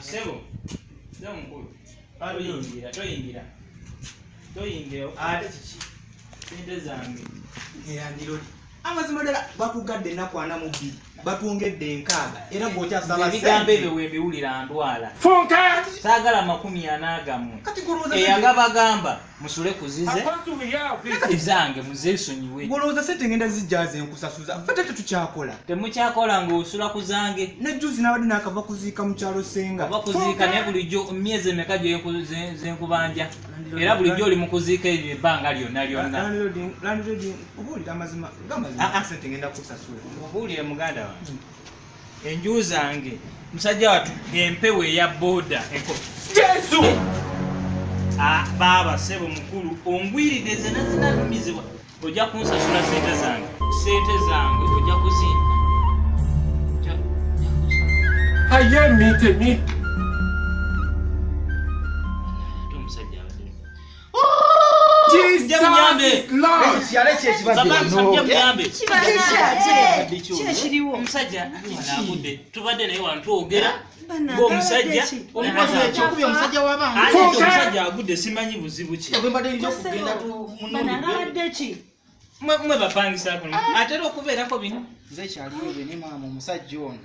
Sebo, sebo mukulu, toyingira, toyingira, toyingira. Ate kiki? Sente zange. Eyandiroli, amazima ddala bakugadde ennaku 42, batwongedde 60, era gwokyasaba. Ebigambo ebyo wembiwulira ndwala. Funke! Saagala 40 gammwe. Kati golowooza Eyagabagamba musule kuzize. Apostle, we hear of this. Ezange muzeesonyiwe. Golowooza sente ngenda zijjaze nkusasuza, ffe te tetukyakola. Temukyakola ng'osula ku zange. Nejjuzi nabadde nakava kuziika mu kyalo senga. Oba kuziika, naye bulijjo myezi emeka zenkubanja? Era bulijjo oli mu kuziika ebyo ebbanga lyonna lyonna. Landlord, obuulira amazima gamazima. Ah, ah. Sente ngenda kusasula. Obuulire muganda wange, enju zange, musajja watu, empewo eya booda. Jesu! Ah, baaba sebo mukulu, ongwiridde zena zinalumizibwa. Ojja kunsasula sente zange, sente zange ojja kuzimpa. Ayé mi tèmi. Ate omusajja abadde Jesus is Lord. Kyalo ki ekibadde Baba, wano? musajja muyambe. Ki ekiriwo? Omusajja alagudde, tubadde naye wano twogera ng'omusajja Omukozi ekyokubya omusajja w'abantu. Ate omusajja agudde, simanyi buzibu ki. Bwe mbadde nja okugenda. Banabadde ki? Mwe bapangisaako atera okubeerako bino. Nze kyaliwo bene maama, omusajja ono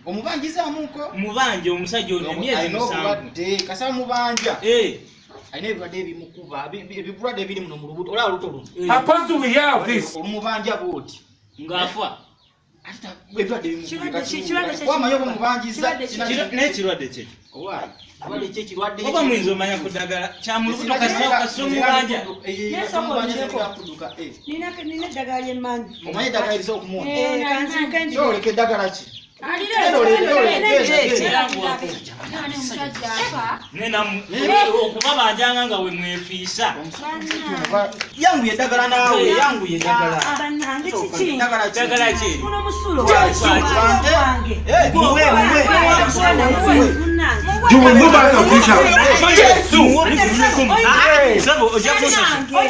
omubanjizaamuko. Mubanja omusajja ono emyezi Alina 7. obulwadde, kasaba mubanja. Alina ebirwadde ebimukuba, ebirwadde ebiri muno mu lubuto, olaba olubuto luno. Apostle, we hear of this. Olumubanja bwoti Ng'afa. Ate ebirwadde. Kirwadde ki? Kirwadde ki? Wamanyi oba mubanjiza. Kirwadde ki? N'ekirwadde kye Kirwadde ki ekirwadde? Oba muyinza omanya ku ddagala kyamulubuto kasita omubanja. Kudduka. Nina eddagala lyemmanyi. Omanyi eddagala erisobola okumuwona? Kanziruke nti. Oleka eddagala ki? Okubabanjanga nga we mwefiisa. Yanguye eddagala naawe, yanguye eddagala. Bannange, kiki? Eddagala ki? Ddagala ki? Guno musulo Yesu! wange. Eh, muwe, muwe. Munnange. You will move out of this house. Jesu! Sebo, ojja kunsasula.